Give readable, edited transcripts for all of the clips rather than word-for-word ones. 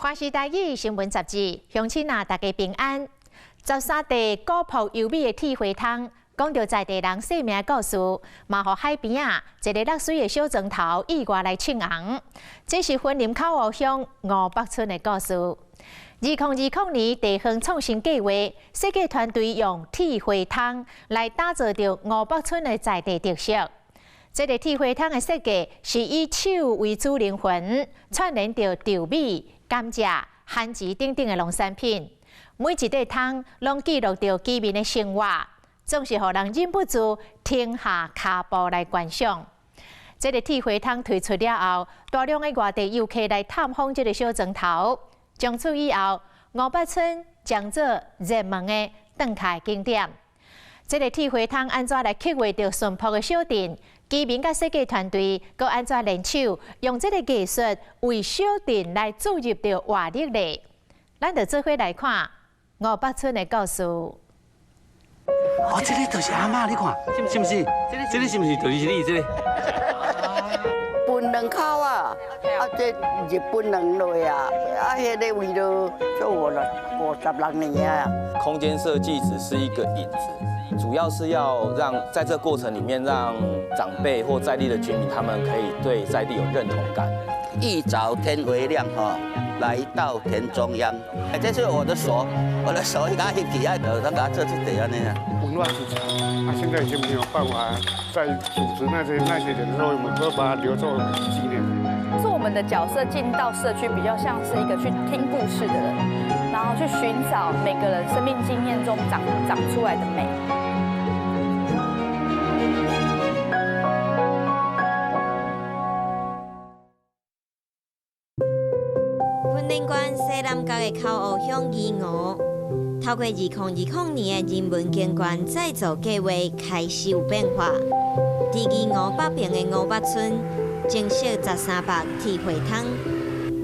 華視台語新聞雜誌，鄉親啊，大家平安。13塊古樸優美的鐵花窗，講著在地人生命故事，嘛予海邊仔一个落媠的小莊頭意外來唱紅。這是雲林口湖鄉吳北村的故事。2020年地方創生計畫設計團隊用鐵花窗來打造著吳北村的在地特色。這个鐵花窗的設計是以手為主靈魂，串聯著稻米、甘蔗、番薯等等的農產品。每一塊窗攏記錄著居民的生活，總是予人忍不住停下跤步來觀賞。這个鐵花窗推出了後，大量的外地遊客來探訪這个小莊頭。從此以後，吳北村將做熱門的轉卡景點。這个鐵花窗按怎來刻畫著淳樸的小鎮？居民佮設計團隊閣按怎聯手，用這个藝術為小鎮來注入著活力咧？咱就做伙來看吳北村的故事。哦，這个就是阿嬤，你看，是毋是？這个是毋是就是你這个？歕兩口啊，啊這日歕兩落啊，啊彼个位都做56年啊。空間設計只是一個影子，主要是要讓在這過程裡面，讓長輩或在地的居民，他們可以對在地有認同感。一早天微亮哈，來到田中央，哎，這是我的手，我的手一共翕起來，就咱共它做這塊按呢啦。文化資產，啊，現在已經沒有辦法再組織那些人，所以我們都把它留作紀念。做我們的角色進到社區，比較像是一個去聽故事的人，然後去尋找每個人生命經驗中長出來的美。雲林縣西南角的口湖鄉義吳，透過2020年的人文景觀再造計畫開始有變化。佇義吳北爿的吳北村，增設13幅鐵花窗，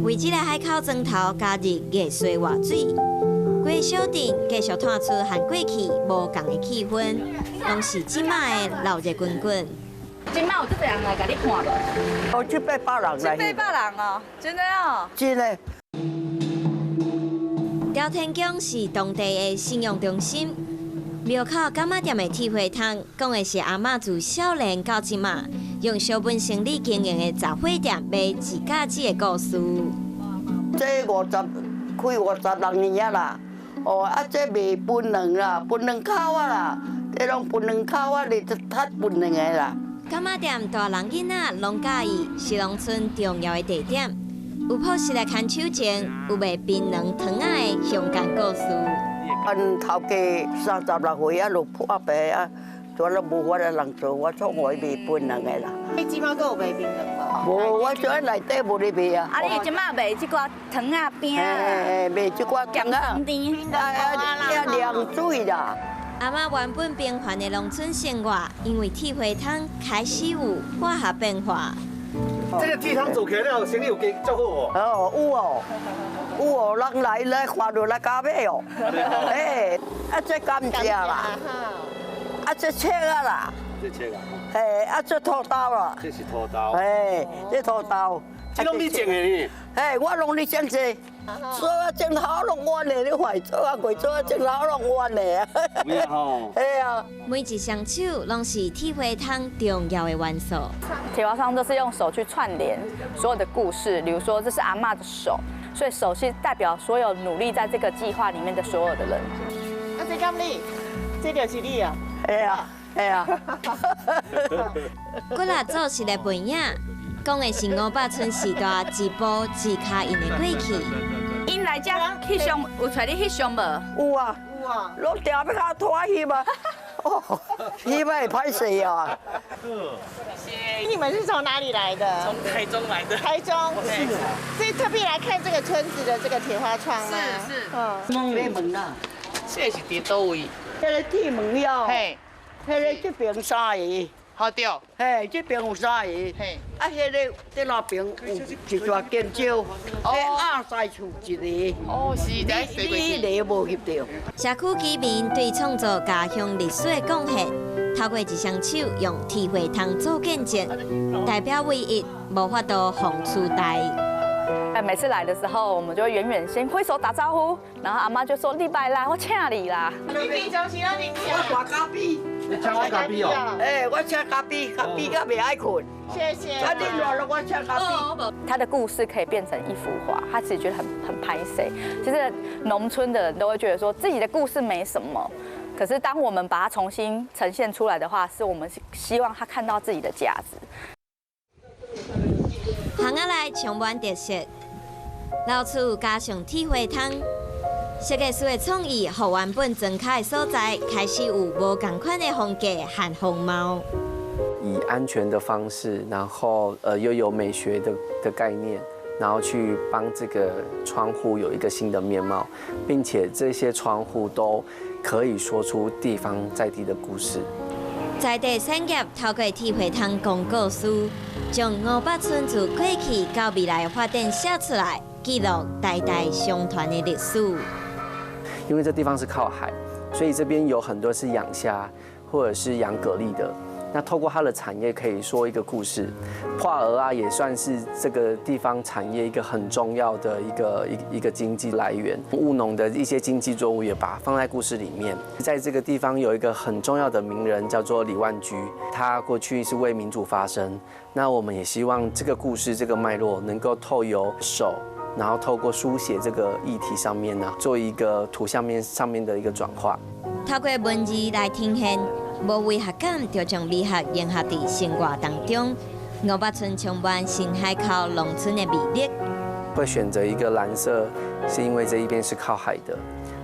為這个海口莊頭加入藝術活水。規小鎮繼續透出和過去無仝的氣氛，攏是這馬的鬧熱滾滾。這馬有這濟人來共你看無？哦，七八百人來。七八百人哦，真的哦。真的。朝天宮是當地的信仰中心，廟口柑仔店的鐵花窗，講的是阿嬤自少年到這馬，用小本生意經營的雜貨店賣自家子的故事。這50開56年啊啦，哦啊，這賣檳榔啦，檳榔口啊啦，這攏檳榔口啊，你就較檳榔的啦。柑仔店大人囡仔攏佮意，是農村重要的地點。有樸實的牽手情，有賣檳榔糖仔的鄉間故事。阮頭家36歲啊，就破病啊，全都無法度人做，我創業賣檳榔的啦。你這馬閣有賣檳榔無？無，我這內底無咧賣啊。啊，你這馬賣這寡糖仔餅啊？嘿，賣這寡糖仔。啊啊，涼水啦。阿嬤原本平凡的農村生活，因為鐵花窗開始有化學變化。這个鐵窗做起來了，生意有加足好無？哦，有哦，有哦，人來來看著來加買哦。嘿，啊這甘蔗啦，啊這切仔啦，這切仔，嘿，啊這土豆啦，這是土豆，嘿，這土豆，這攏你種的呢？嘿，我攏咧種這，做啊種頭攏阮的，你看做啊過做啊種頭攏阮的啊。有影吼。嘿啊。每一雙手攏是鐵花窗重要的元素。鐵花窗都是用手去串聯所有的故事，比如說這是阿嬤的手，所以手是代表所有努力在這個計劃裡面的所有的人。啊，這敢你？這就是你啊？嘿啊，嘿啊。骨力做實的背影，講的是吳北村時代一步一跤印的過去。𪜶來遮翕相，有揣你翕相無？有啊，有啊，攏定欲共拖翕啊。哦，翕會歹勢啊。你們是從哪裡來的？從台中來的。台中，是。所以特別來看這個村子的這個鐵花窗嗎？是是。嗯。咩門啊？這是佇佗位？彼个鐵門了。嘿。彼个這邊三个。好對。嘿，這邊有三個。嘿。啊，彼个這那邊有一座建築，彼亞西厝一个。哦，是，你你個無翕著。社區居民對創造家鄉歷史的貢獻，透過一雙手用鐵花窗做見證，代表唯一無法度放取代。哎，每次來的時候，我們就會遠遠先揮手打招呼，然後阿媽就說：“你䆀來，我請你啦。” 你平常時攏啉我大咖啡。你請我咖啡哦？哎，我請咖啡，咖啡較袂愛睏。謝謝。啊，你熱了，我請咖啡。他的故事可以變成一幅畫，他自己覺得很拍謝。其實農村的人都會覺得說自己的故事沒什麼，可是當我們把它重新呈現出來的話，是我們希望他看到自己的價值。巷仔內充滿特色，老厝加上鐵花窗，設計師的創意，予原本莊跤的所在開始有無仝款的風格和風貌。以安全的方式，然後又有美學的概念，然後去幫這個窗戶有一個新的面貌，並且這些窗戶都可以說出地方在地的故事。在地產業透過鐵花窗講故事，將五百村自過去到未來的發展寫出來，記錄代代相傳的歷史。因為這地方是靠海，所以這邊有很多是養蝦或者是養蛤蜊的。那透過它的產業可以說一個故事，破蚵仔也算是這個地方產業一個很重要的一個經濟來源。務農的一些經濟作物也把它放在故事裡面。在這個地方有一個很重要的名人叫做李萬居，他過去是為民主發聲。那我們也希望這個故事這個脈絡能夠透由手，然後透過書寫這個議題上面呢，做一個圖像面上面的一個轉化。透過文字來呈現。無違和感，就將美學融合佇生活當中。五百村充滿新海口農村的魅力。會選擇一個藍色，是因為這一邊是靠海的，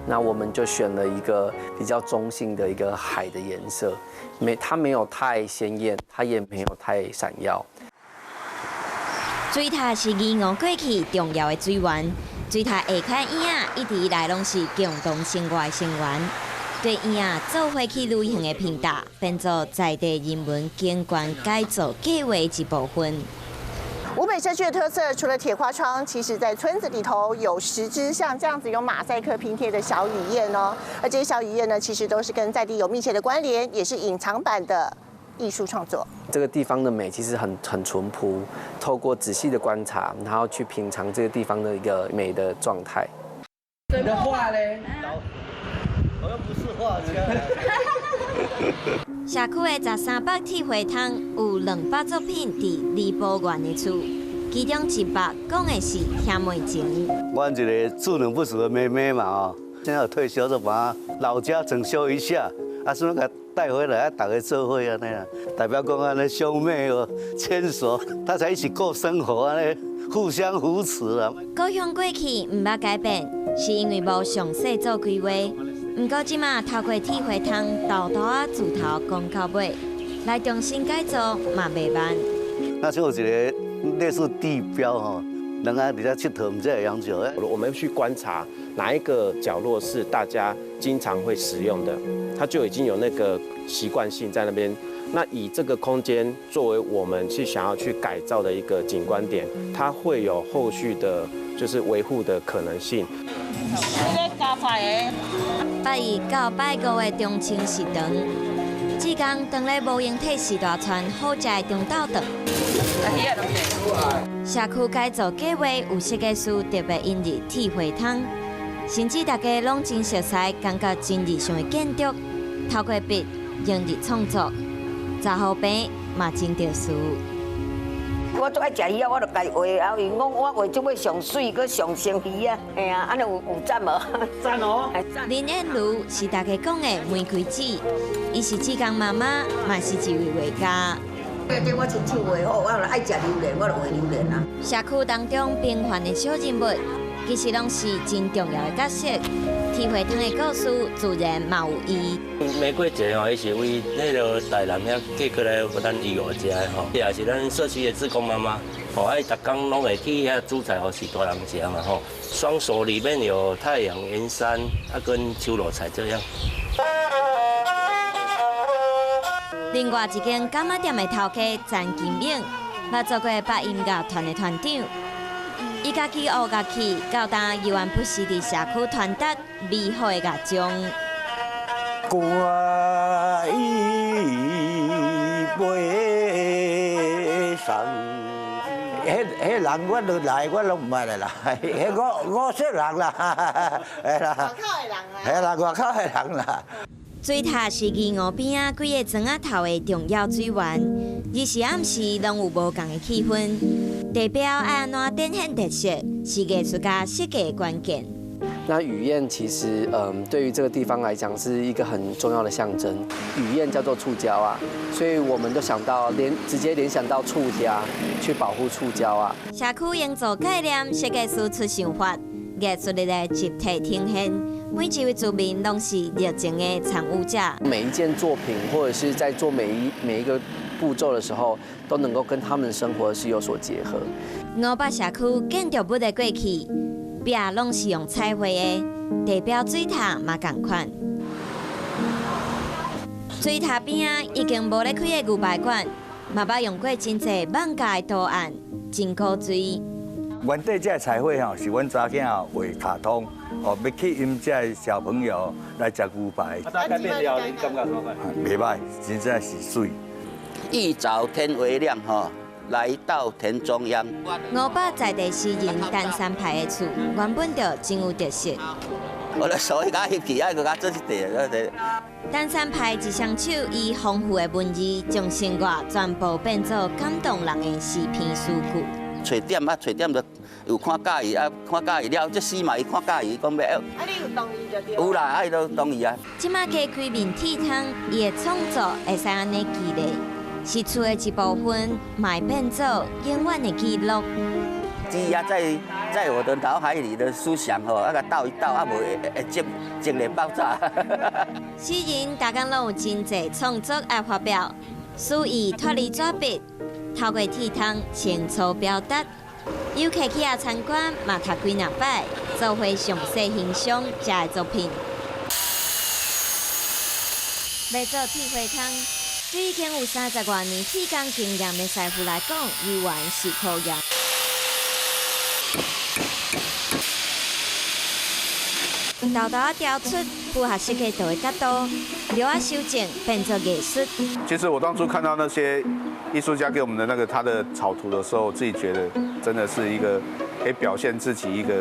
那我們就選了一個比較中性的一個海的顏色，沒它沒有太鮮豔，它也沒有太閃耀。水塔是宜吳過去重要的水源，水塔下跤椅仔一直以來攏是共同生活的成員。對椅仔做伙去旅行的頻道，變做在地人文景觀改造計劃一部分。五北社區的特色，除了鐵花窗，其實在村子裡頭有10隻像這樣子用馬賽克拼貼的小雨燕哦。而這些小雨燕呢，其實都是跟在地有密切的關聯，也是隱藏版的藝術創作。這個地方的美其實很淳樸，透過仔細的觀察，然後去品嘗這個地方的一個美的狀態。你的畫嘞？我又不是畫家。社區的十三幅鐵花窗有200作品佇李寶源的厝，其中一幅講的是兄妹情。阮一個智能不足的妹妹嘛，哦，現在退休就把老家整修一下，啊，順便給帶回來，啊，大家做伙按呢啦，代表講按呢兄妹哦牽手，大家一起過生活按呢，互相扶持啊。故鄉過去毋捌改變，是因為無詳細做規劃。毋過這馬透過鐵花窗，沓沓仔自頭講到尾，來重新改造嘛袂慢。那像有一個類似地標吼，人家佇遮𨑨迌，毋知會用著。我們去觀察哪一個角落是大家經常會使用的，它就已經有那個習慣性在那邊。那以這個空間作為我們去想要去改造的一個景觀點，它會有後續的，就是維護的可能性。拜一到拜五的中清食堂，志工當咧無閒替四大川好食的中晝頓。社區改造計劃有設計師特別引入鐵花窗，甚至大家攏真熟悉，感覺真日常的建築，透過筆融入創作，雜貨棚嘛真特殊。我足愛食魚仔，我就家畫，啊，𪜶講我畫這尾上媠，閣上生魚仔，嘿啊，按呢有讚無？讚哦！林燕如是大家講的玫瑰子，伊是志工媽媽，嘛是一位畫家。這我親手畫好，我若愛食榴蓮，我就畫榴蓮啊。社區當中平凡的小人物，其實攏是真重要的角色。鐵花窗的故事，自然嘛有伊。玫瑰姐吼，伊是為那個台南遐嫁過來咱宜吳遮的吼，也是咱社區的志工媽媽，吼，啊，伊逐工攏會去遐煮菜予序大人食嘛吼。雙手裡面有太陽、圓山，啊，跟秋羅菜這樣。另外一間柑仔店的頭家詹金明，捌做過八音樂團的團長。伊家己學樂器，到今猶原不時佇社區傳達美好的樂章。歌伊袂送。彼彼人我都來，我攏毋捌的啦。彼五五色人啦，嘿啦。外口的人啊。嘿啦，外口的人啦。水塔是義梧邊仔幾个莊仔頭的重要水源，日時暗時攏有無仝的氣氛。地標愛按怎展現特色，是藝術家設計的關鍵。那雨燕其實，對於這個地方來講是一個很重要的象徵。雨燕叫做觸礁啊，所以我們就想到直接聯想到觸礁，去保護觸礁啊。社區營造概念設計師出想法，藝術日的集體呈現，每一位住民攏是熱情的參與者。每一件作品，或者是在做每一個步驟的時候，都能夠跟他們的生活是有所結合。五百社區建築物的過去，壁攏是用彩繪的，地標水塔嘛仝款。水塔邊仔已經無咧開的牛排館，嘛捌用過真濟艋舺的圖案，真古錐。原底這个彩繪吼，是阮查囝畫卡通，哦，欲吸引這个小朋友來食牛排。啊，改變了，你感覺怎麼袂䆀，真正是媠。一早天微亮，吼，來到田中央。五百在地詩人陳三排的厝，原本就真有特色。我咧手伊共翕起，愛閣共做一塊，這。陳三排一雙手以豐富的文字，將生活全部變做感動人的詩篇詩句。揣點啊，揣點就有看佮意啊，看佮意了，這詩嘛伊看佮意，講欲。啊，你有同意就對。有啦，啊伊都同意啊。這馬加開面鐵窗，伊的創作會使按呢記錄，是厝的一部分，嘛會變做永遠的記錄。積壓在我的腦海裡的思想吼，啊共鬥一鬥，啊無會會積累爆炸。詩人逐工攏有真濟創作愛發表，詩意脫離紙筆，透過鐵窗清楚表達。遊客去遐參觀，嘛讀幾若擺，做伙詳細欣賞這个作品。欲做鐵花窗，對已經有30外年鐵工經驗的師傅來講，猶原是考驗。豆豆仔雕出符合設計圖的角度，料仔修正變做藝術。其實我當初看到那些藝術家給我們的那個他的草圖的時候，我自己覺得真的是一個可以表現自己一個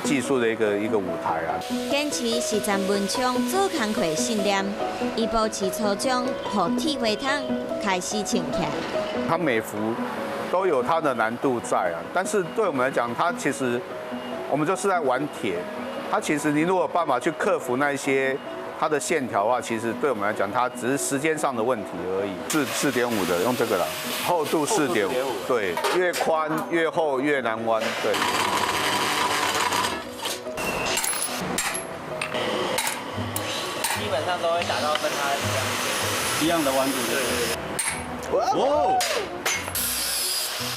技術的一個舞台啊。堅持是陳文聰做工課的信念，伊保持初衷，予鐵花窗開始穿起來。他每幅都有它的難度在啊，但是對我們來講，它其實我們就是在玩鐵。它其實你如果有辦法去克服那一些它的線條的話，其實對我們來講，它只是時間上的問題而已。4.5的用這個啦，厚度4.5，對，越寬越厚越難彎，對。基本上都會打到跟它一樣的彎度，對。哦。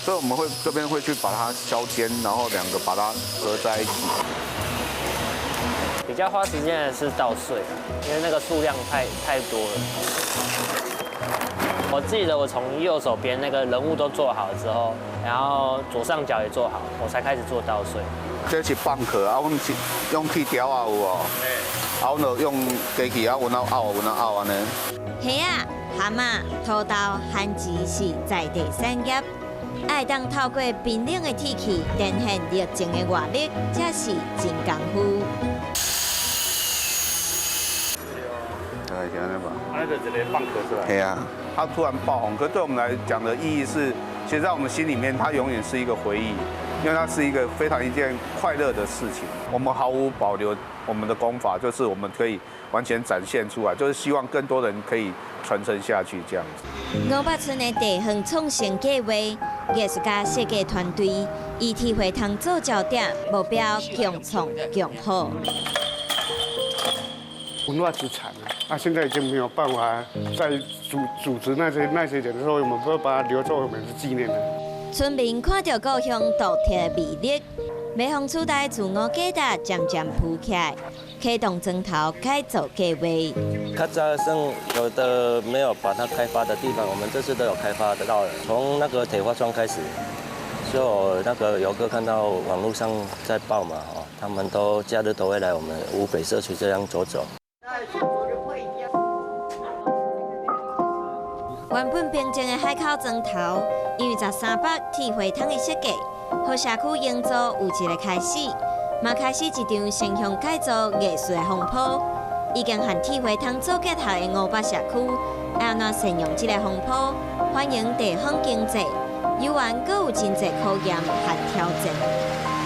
所以我們會這邊會去把它削尖，然後兩個把它合在一起。比較花時間的是稻穗，因為那個數量太多了。我記得我從右手邊那個人物都做好之後，然後左上角也做好，我才開始做稻穗。這是蚌殼啊，阮是用鐵條啊有無？啊，阮就用機器啊，阮拗阮拗按呢。蝦仔、蛤蟆、土豆、番薯是在地產業，愛當透過冰冷的鐵器展現熱情的活力，這是真功夫。大概是按呢吧。那就一個蚌殼出來。對啊，它突然爆紅，可對我們來講的意義是，其實在我們心裡面，它永遠是一個回憶，因為它是一個非常一件快樂的事情。我們毫無保留我們的功法，就是我們可以完全展現出來，就是希望更多人可以傳承下去這樣子。五百村的地方創生計劃，藝術家設計團隊以鐵花窗做焦點，目標共創共好。文化資產啊，現在已經沒有辦法再組織那些人，所以我們會把它留作我們的紀念了。村民看著故鄉獨特的魅力，欲予厝內自我價值漸漸浮起來，啟動磚頭改造計劃。較早算有的沒有把它開發的地方，我們這次都有開發得到了。從那個鐵花窗開始，就那個遊客看到網絡上在報嘛，哦，他們都假日都會來我們五北社區這樣走走。原本平靜的海口磚頭，因為十三北鐵花窗的設計，予社區營造有一個開始，嘛開始一場城鄉改造藝術的風波。已經和鐵花窗做結合的五北社區，要按怎善用這个風波，歡迎地方經濟，猶原閣有真濟考驗和挑戰。